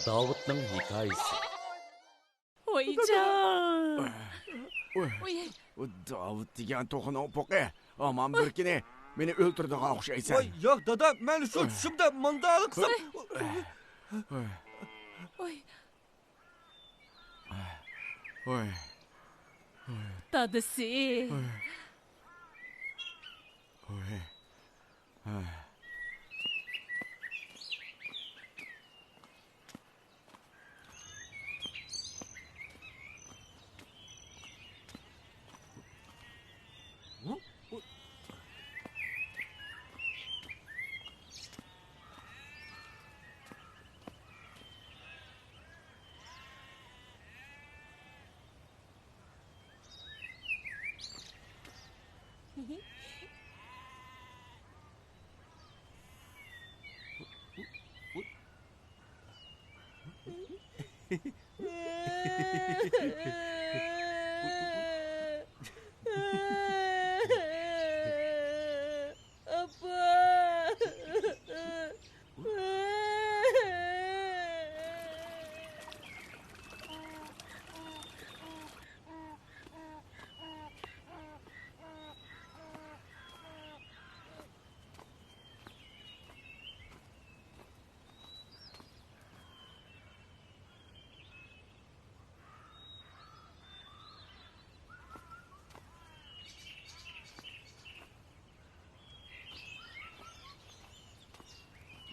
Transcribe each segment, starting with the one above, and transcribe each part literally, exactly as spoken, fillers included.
داۋۇتنىڭ ھېكايىسى. ۋايجان. ئۇي. ئۇي. داۋۇت دېگەن توخۇنىڭ پوقى. ھامان بىر كۈنى مېنى ئۆلتۈرىدىغان ئوخشايسەن. ۋاي، ياق، دادا، مەن شۇ چۈشۈمدە مانداق قىلسام. ئۇي. ئۇي. دادىسى. ئاپا!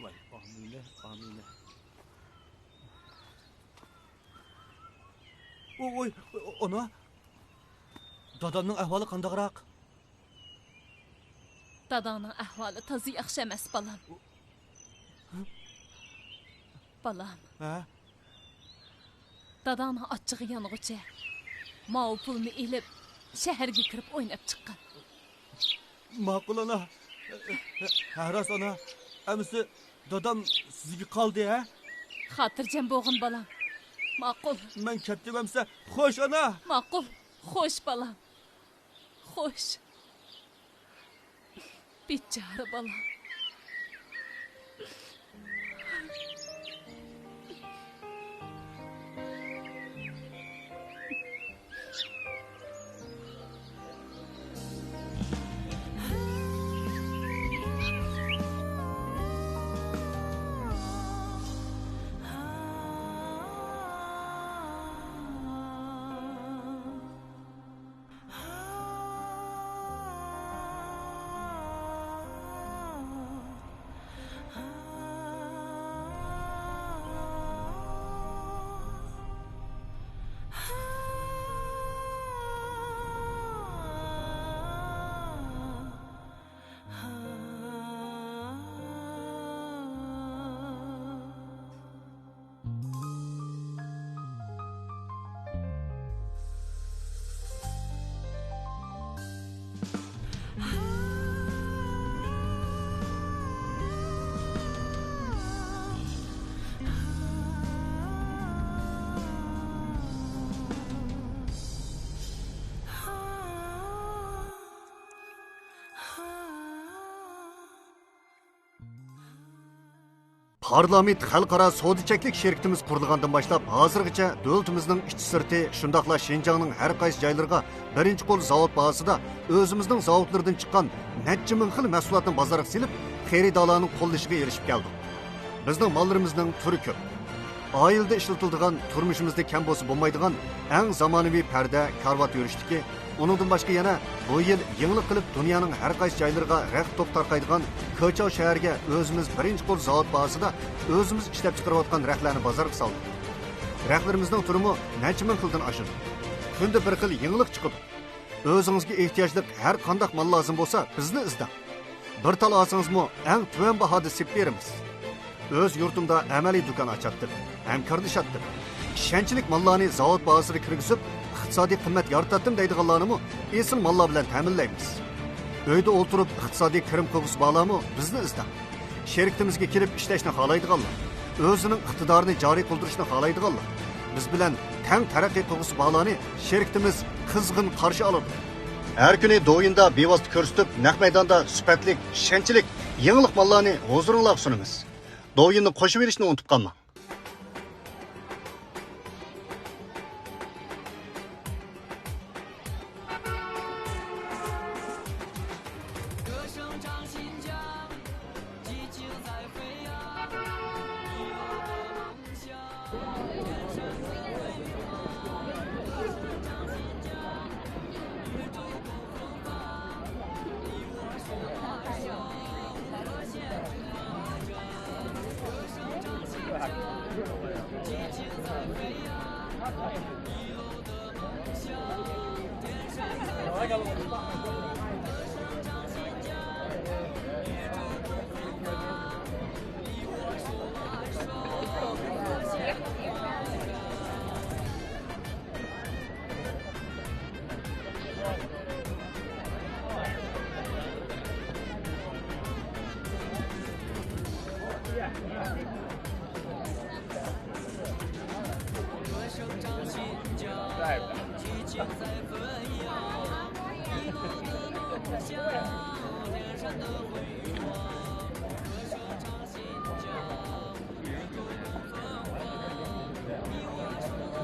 ۋاي، ئامىنە، ئامىنە. ۋوي، ئانا. دادامنىڭ ئەھۋالى قانداقراق؟ داداڭنىڭ ئەھۋالى تازا ياخشى ئەمەس، بالام. بالام. ھە؟ داداڭنىڭ ئاچچىقى يانغۇچە، ماۋۇ پۇلنى ئېلىپ، شەھەرگە كىرىپ ئويناپ چىققىن. ماقۇل، ئانا. ھە، راست، ئانا. ئەمىسە دادام سىزگە قالدى، ھە؟ خاتىرجەم بولغىن، بالام. ماقۇل. مەن كەتتىم ئەمىسە. خوش، ئانا. ماقۇل. خوش، بالام. خوش. بىچارە بالام. پارلامېنت خەلقئارا سودا چەكلىك شىركىتىمىز قۇرۇلغاندىن باشلاپ، ھازىرغىچە دۆلىتىمىزنىڭ ئىچى سىرتى، شۇنداقلا شىنجاڭنىڭ ھەر قايسى جايلىرىغا بىرىنچى قول زاۋۇت باھاسىدا ئۆزىمىزنىڭ زاۋۇتلىرىدىن چىققان نەچچە مىڭ خىل مەھسۇلاتنى بازارغا سېلىپ، خېرىدارلارنىڭ قوللىشىغا ئېرىشىپ كەلدۇق. بىزنىڭ ماللىرىمىزنىڭ تۈرى كۆپ. ئائىلىدە ئىشلىتىلىدىغان، تۇرمۇشىمىزدا كەم بولسا بولمايدىغان ئەڭ زامانىۋى پەردە، كارىۋات يۆرۈشلۈكى، ئۇنىڭدىن باشقا يەنە بۇ يىل يېڭىلىق قىلىپ دۇنيانىڭ ھەر قايسى جايلىرىغا رەخت توپ تارقايدىغان كېچاۋ شەھەرگە ئۆزىمىز بىرىنچى قول زاۋۇت بازىسىدا ئۆزىمىز ئىشلەپ چىقىرىۋاتقان رەختلەرنى بازارغا سالدۇق. رەختلىرىمىزنىڭ تۈرىمۇ نەچچە مىڭ خىلدىن ئاشىدۇ. كۈندە بىر خىل يېڭىلىق چىقىدۇ. ئۆزىڭىزگە ئېھتىياجلىق ھەر قانداق مال لازىم بولسا، بىزنى ئىزدەڭ. بىر تال ئالسىڭىزمۇ ئەڭ تۆۋەن باھادا سېلىپ بېرىمىز. ئۆز يۇرتۇمدا ئەمەلىي دۇكان ئاچاتتىم، ھەمكارلىشاتتىم. ئىشەنچلىك ماللارنى زاۋۇت بازىسىغا كىرگۈزۈپ، ئىقتىسادىي قىممەت يارىتاتتىم دەيدىغانلارنىمۇ ئېسىل ماللار بىلەن تەمىنلەيمىز. ئۆيدە ئولتۇرۇپ ئىقتىسادىي كىرىم قىلغۇسى بارلارمۇ بىزنى ئىزدەڭ. شىركىتىمىزگە كېلىپ ئىشلەشنى خالايدىغانلار، ئۆزىنىڭ ئىقتىدارىنى جارى قىلدۇرۇشنى خالايدىغانلار، بىز بىلەن تەڭ تەرەققىي قىلغۇسى بارلارنى شىركىتىمىز قىزغىن قارشى ئالىدۇ. ھەر كۈنى دوۋيىندا بىۋاسىتە كۆرسىتىپ، نەق مەيداندا سۈپەتلىك، ئىشەنچلىك، يېڭىلىق ماللارنى ھۇزۇرۇڭلارغا سۇنىمىز. دوۋيىننى قوشۇۋېلىشنى ئۇنتۇپ قالماڭ.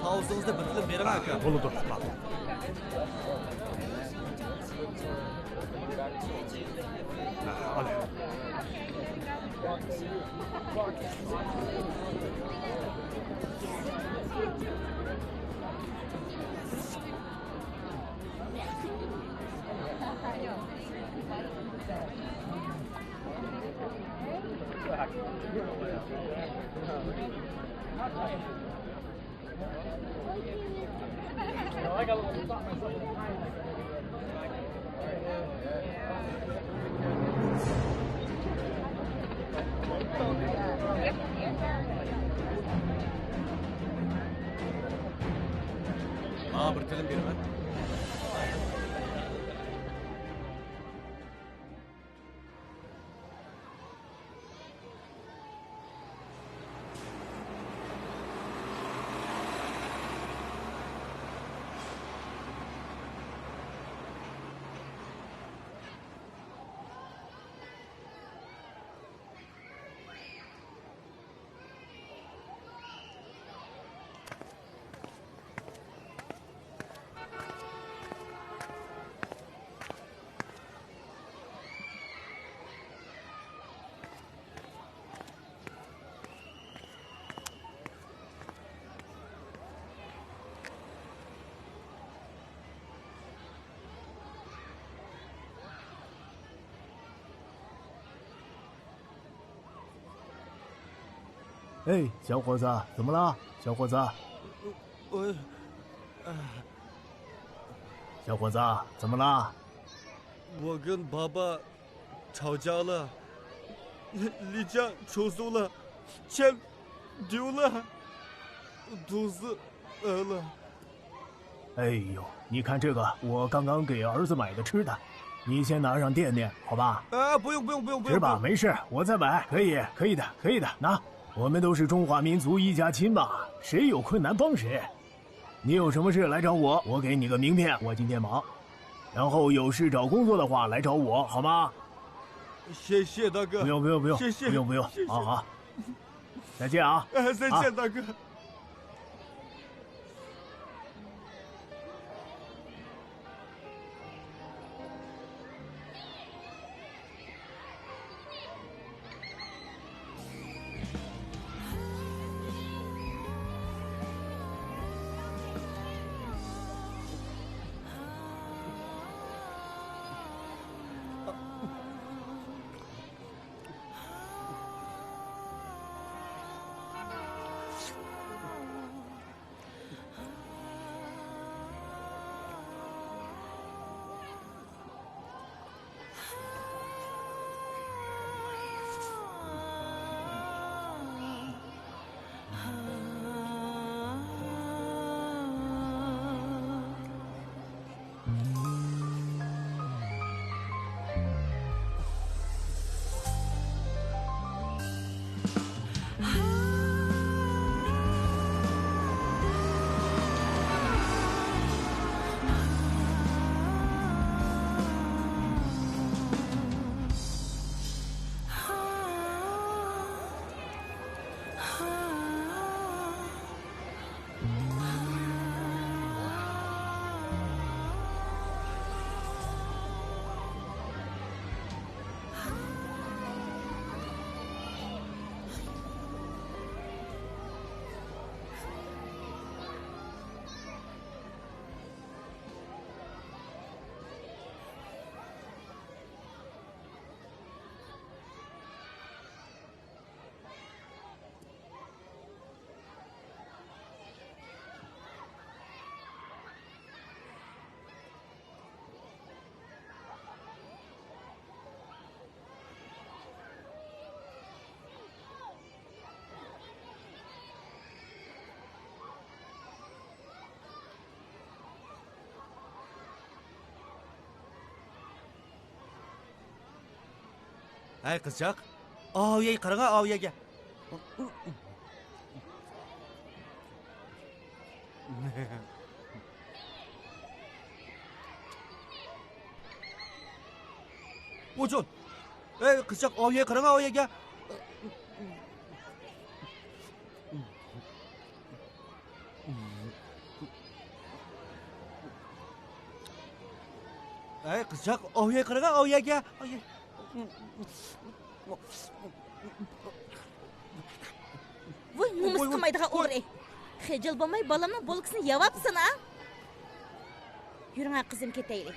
تاۋۇزىڭىزنى بىر تىلىم بېرىڭ، ئاكا. بولىدۇ. ماڭا بىر تىلىم بېرىڭە. 哎，小伙子，怎么了？小伙子，哎，哎，小伙子，怎么了？我跟爸爸吵架了，离家出走了，钱丢了，肚子饿了。 哎呦，你看这个，我刚刚给儿子买的吃的，你先拿上垫垫，好吧？啊，不用不用不用不用。吃吧，没事，我再买。可以，可以的，可以的，拿。我们都是中华民族一家亲嘛，谁有困难帮谁。你有什么事来找我，我给你个名片，我今天忙。然后有事找工作的话来找我，好吗？谢谢大哥。不用不用不用，谢谢，不用不用，谢谢。好好。 再见啊！哎，再见，啊。大哥。ھەي، قىزچاق. ئاۋۇ يەرگە قاراڭا، ئاۋۇ يەرگە. ئوچۇن. ھەي، قىزچاق، ئاۋۇ يەرگە قاراڭا، ئاۋۇ يەرگە. ھەي، قىزچاق، ئاۋۇ يەرگە قاراڭا، ئاۋۇ يەرگە. ۋوي، نومۇس قىلمايدىغان ئوغرى. خىجىل بولماي بالامنىڭ بولكىسىنى يەۋاپسىنا. يۈرۈڭە قىزىم، كېتەيلى.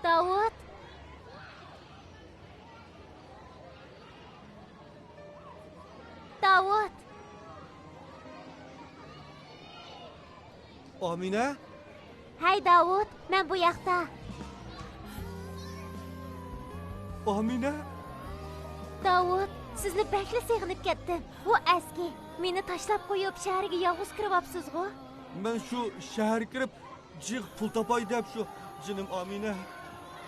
داۋۇت! داۋۇت! ئامىنە؟ ھەي، داۋۇت، مەن بۇ ياقتا. ئامىنە؟ داۋۇت، سىزنى بەكلا سېغىنىپ كەتتىم. بۇ ئەسكى، مېنى تاشلاپ قويۇپ، شەھەرگە يالغۇز كىرىۋاپسىزغۇ؟ مەن شۇ شەھەرگە كىرىپ، جىق پۇل تاپاي دەپ شۇ، جېنىم ئامىنە.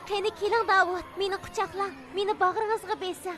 قېنى كېلىڭ، داۋۇت، مېنى قۇچاقلاڭ، مېنى باغرىڭىزغا بېسىڭ.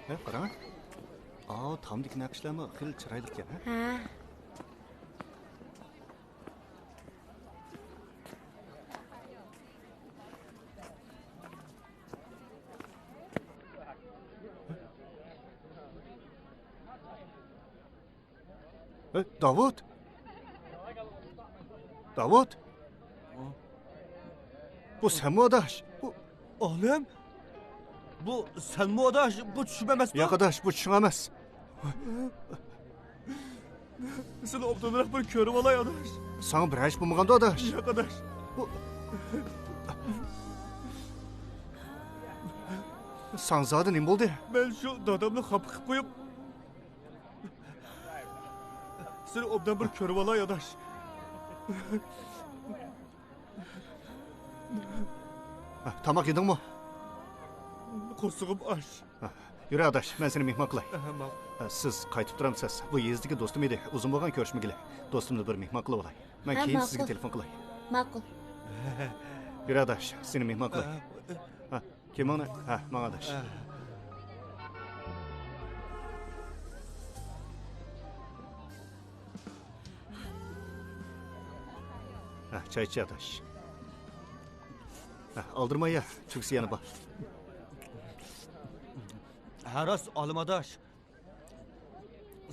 ھە، قاراڭ. ئاۋۇ تامدىكى نەقىشلەرمۇ خېلى چىرايلىقكەن، ھە؟ ھە. ھە، داۋۇت! داۋۇت! بۇ سەنمۇ، ئاداش؟ بۇ ئالەم! بۇ سەنمۇ، ئاداش؟ بۇ چۈشۈم ئەمەسمۇ؟ ياق، ئاداش، بۇ چۈشۈڭ ئەمەس. سېنى ئوبدانراق بىر كۆرۈۋالاي، ئاداش. ساڭا بىرەر ئىش بولمىغاندۇ، ئاداش؟ ياق، ئاداش. بۇ، ساڭا زادى نېمە بولدى؟ مەن شۇ دادامنى خاپا قىلىپ قويۇپ، سېنى ئوبدان بىر كۆرۈۋالاي، ئاداش. ھە، تاماق يېدىڭمۇ؟ قورسىقىم ئاچ. ھە، يۈر ئاداش، مەن سېنى مېھمان قىلاي. ھە، ماقۇل. ھە، سىز قايتىپ تۇرامسىز؟ بۇ يېزىدىكى دوستۇم ئىدى، ئۇزۇن بولغان كۆرۈشمىگىلى. دوستۇمنى بىر مېھمان قىلىۋالاي. مەن ھە، كېيىن ماقۇل. سىزگە تېلېفون قىلاي. ماقۇل. يۈر ئاداش، سېنى مېھمان قىلاي. ھە. ھە، كىمىڭنى؟ ھە، ماڭ ئاداش. ھە، چاي ئىچ ئاداش. ھە، ئالدىرىماي يە، تۈگسە يەنە بار. ھە، راست، ئالىم ئاداش.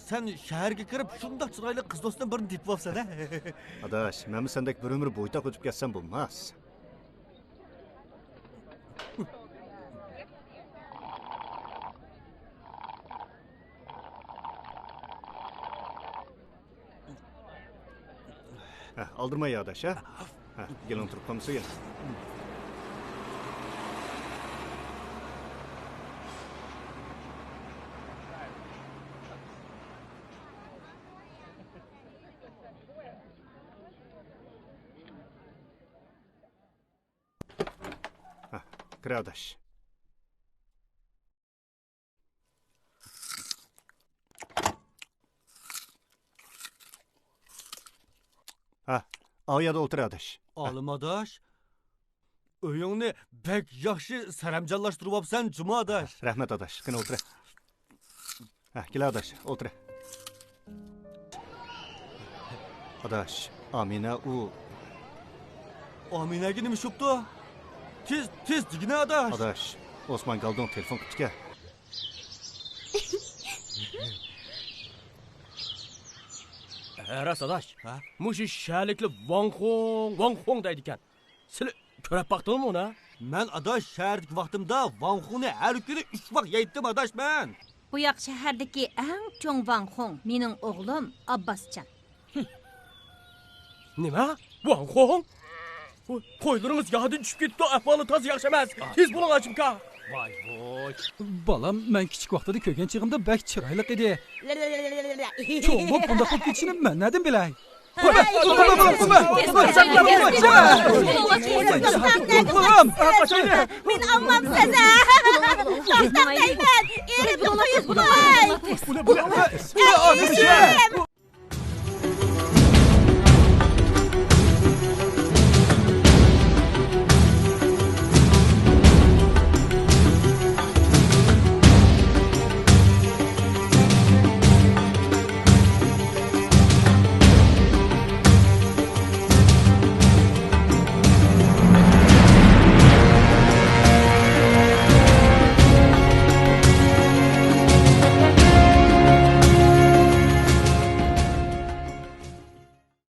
سەن شەھەرگە كىرىپ، شۇنداق چىرايلىق قىز دوستتىن بىرنى تېپىۋاپسەن، ھە؟ ئاداش، مەنمۇ سەندەك بىر ئۆمۈر بويتاق ئۆتۈپ كەتسەم بولماس. ھە، ئالدىرىماي يا ئاداش، ھە؟ ھە، گېلىڭ تۇرۇپ قالمىسۇن يەنە. ھە، كىر ئاداش. ھە، ئاۋۇ يەردە ئولتۇر ئاداش. ئالىم ئاداش، ئۆيۈڭنى بەك ياخشى سەرەمجانلاشتۇرۇۋاپسەن جۇمۇ ئاداش. رەھمەت ئاداش، قېنى ئولتۇر. ھە، كېلە ئاداش، ئولتۇر. ئاداش، ئامىنە ئۇ. ئامىنەگە نېمە ئىش بوپتۇ؟ تېز، تېز دېگىنە ئاداش. ئاداش، ئوسمان گالدۇڭ تېلېفون قىپتىكەن. ھە، راست ئاداش. ھە؟ مۇشۇ شەھەرلىكلەر ۋاڭخۇڭ، ۋاڭخۇڭ دەيدىكەن. سىلى كۆرۈپ باقتىڭمۇ ئۇنى؟ مەن ئاداش شەھەردىكى ۋاقتىمدا ۋاڭخۇڭنى ھەر كۈنى ئۈچ ۋاق يەيتتىم ئاداش مەن. بۇ ياق شەھەردىكى ئەڭ چوڭ ۋاڭخۇڭ مېنىڭ ئوغلۇم ئابباسجان. نېمە؟ ۋاڭخۇڭ؟ قويلىرىڭىز يادىن چۈشۈپ كېتىپتۇ، ئەھۋالى تازا ياخشى ئەمەس. تېز بولۇڭ، ئاچىمكا. ۋاي ۋوي. بالام، مەن كىچىك ۋاقتىدا كۆرگەن چېغىمدا بەك چىرايلىق ئىدى. چوڭ بولۇپ بۇنداق بولۇپ كېتىشىنى مەن نەدىن بىلەي؟ بالام! مېنى ئالمامسىز ھە؟ توختاڭ دەيمەن! ئېرىمنى قويۇپ قوي! ئېرىم!